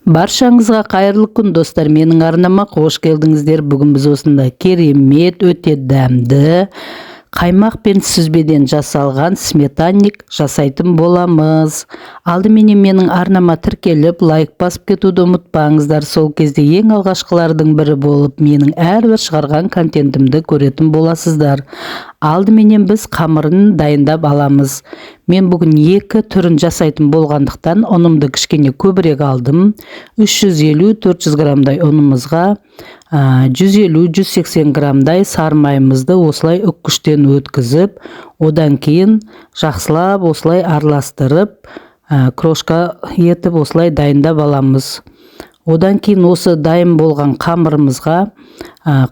Баршаңызға қайырлы күн, достар! Менің арнама қош келдіңіздер. Бүгін біз осындай керемет, өте дәмді қаймақ пен сүзбеден жасалған сметанник жасайтын боламыз. Алдыменен менің арнама тіркеліп, лайк басып кетуді ұмытпаңыздар. Сол кезде ең алғашқылардың бірі болып менің әрбір шығарған контентімді көретін боласыздар. Алдыменен біз қамырын дайындап аламыз. Мен бүгін екі түрін жасайтын болғандықтан ұнымды кішкене көбірек алдым. 350-400 граммдай ұнымызға 150-180 граммдай сары майымызды осылай үккіштен өткізіп, одан кейін жақсылап осылай араластырып, крошка етіп осылай дайындап аламыз. Одан кейін осы дайын болған қамырымызға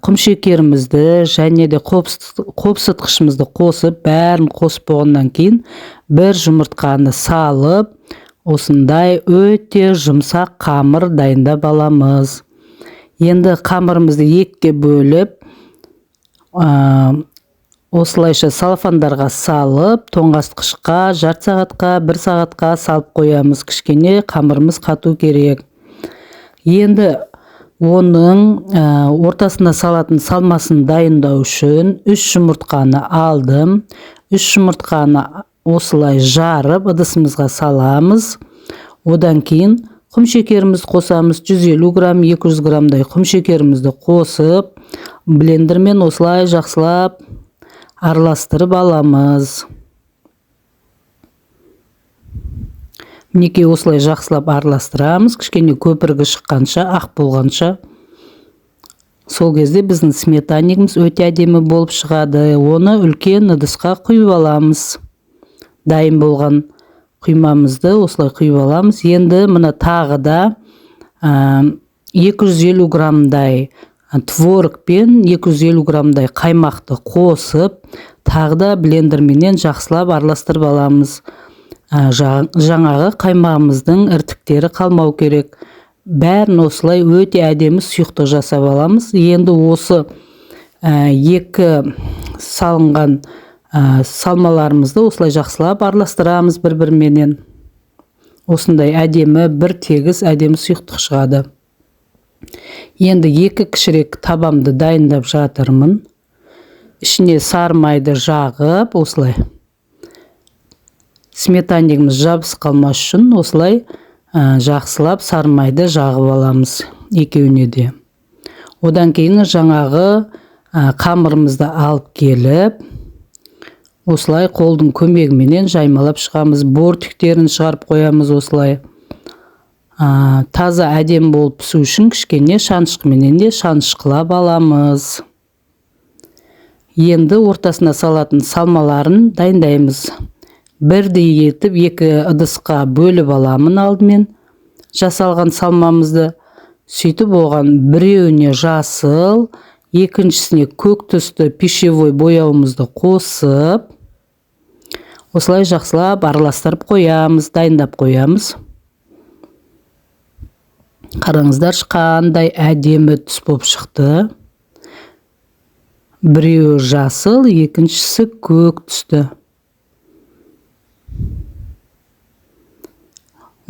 құмшекерімізді және де қопсытқышымызды қосып, бәрін қосып болғаннан кейін бір жұмыртқаны салып, осындай өте жұмсақ қамыр дайындап аламыз. Енді қамырымызды екіге бөліп, осылайша салафандарға салып, тоңазытқышқа жарты сағатқа, бір сағатқа салып қоямыз. Кішкене қамырымыз қату керек. Енді оның ортасына салатын салмасын дайындау үшін 3 жұмыртқаны алдым. 3 жұмыртқаны осылай жарып ыдысымызға саламыз. Одан кейін құмшекерімізді қосамыз. 150 грамм, 200 граммдай құмшекерімізді қосып, блендермен осылай жақсылап араластырып аламыз. Мінекей осылай жақсылап араластырамыз, кішкене көпіргі шыққанша, ақ болғанша. Сол кезде біздің сметанигіміз өте әдемі болып шығады. Оны үлкен ыдысқа құйып аламыз. Дайын болған құймамызды осылай құйып аламыз. Енді мына тағы да 250 граммдай творог пен 250 граммдай қаймақты қосып, тағы да блендерменен жақсылап араластырып аламыз. Жаңағы қаймағымыздың іртіктері қалмау керек. Бәрін осылай өте әдемі сұйықтық жасап аламыз. Енді осы екі салынған салмаларымызды осылай жақсылап араластырамыз бір-біріменен. Осындай әдемі, бір тегіс әдемі сұйықтық шығады. Енді екі кішірек табамды дайындап жатырмын. Ішіне сары майды жағып, осылай сметанигіміз жабысып қалмас үшін осылай жақсылап сары майды жағып аламыз екеуіне де. Одан кейін жаңағы қамырымызды алып келіп, осылай қолдың көмегіменен жаймалап шығамыз. Бортиктерін шығарып қоямыз осылай. Таза әдемі болып пісу үшін кішкене шанышқыменен де шанышқылап аламыз. Енді ортасына салатын салмаларын дайындаймыз. Бірдей етіп екі ыдысқа бөліп аламын алдымен жасалған салмамызды. Сөйтіп оған біреуіне жасыл, екіншісіне көк түсті пищевой бояуымызды қосып, осылай жақсылап араластырып қоямыз, дайындап қоямыз. Қараңыздаршы, қандай әдемі түс болып шықты. Біреуі жасыл, екіншісі көк түсті.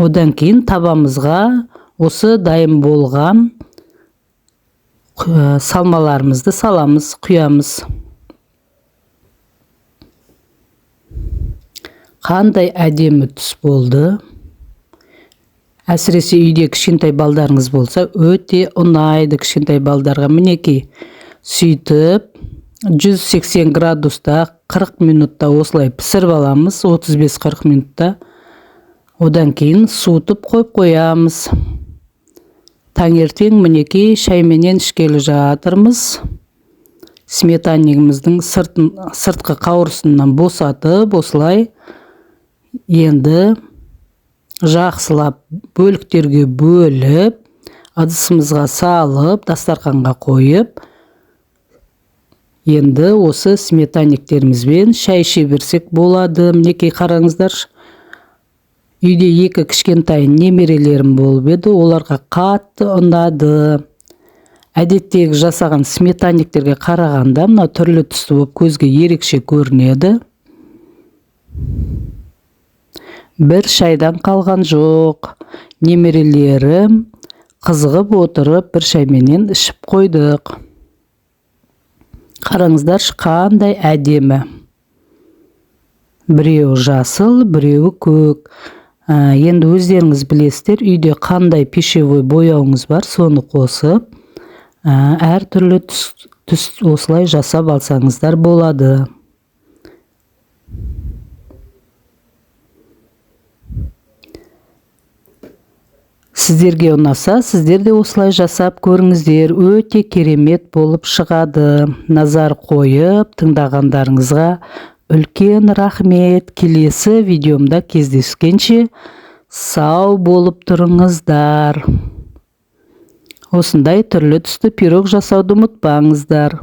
Одан кейін табамызға осы дайын болған салмаларымызды саламыз, құямыз. Қандай әдемі түс болды. Әсіресе үйде кішкентай балдарыңыз болса, өте ұнайды кішкентай балдарға. Мінекей, сөйтіп 180 градуста 40 минутта осылай пісіріп аламыз, 35-40 минутта. Одан кейін суытып қойып қоямыз. Таңертең мінекей шайменен ішкелі жатырмыз. Сметанигіміздің сыртқы қауырсынынан босатып, осылай енді жақсылап бөліктерге бөліп, ыдысымызға салып, дастарханға қойып, енді осы сметаниктерімізбен шай іше берсек болады. Мінекей қараңыздаршы. Үйде екі кішкентай немерелерім болып еді, оларға қатты ұнады. Әдеттегі жасаған сметаниктерге қарағанда мына түрлі түсті болып көзге ерекше көрінеді. Бір шайдан қалған жоқ. Немерелерім қызығып отырып, бір шайменен ішіп қойдық. Қараңыздаршы, қандай әдемі. Біреуі жасыл, біреуі көк. Енді өздеріңіз білесіздер, үйде қандай пищевой бояуыңыз бар, соны қосып, әртүрлі түс осылай жасап алсаңыздар болады. Сіздерге ұнаса, сіздер де осылай жасап көріңіздер, өте керемет болып шығады. Назар қойып тыңдағандарыңызға үлкен рахмет. Келесі видеомда кездескенше сау болып тұрыңыздар. Осындай түрлі түсті пирог жасауды ұмытпаңыздар.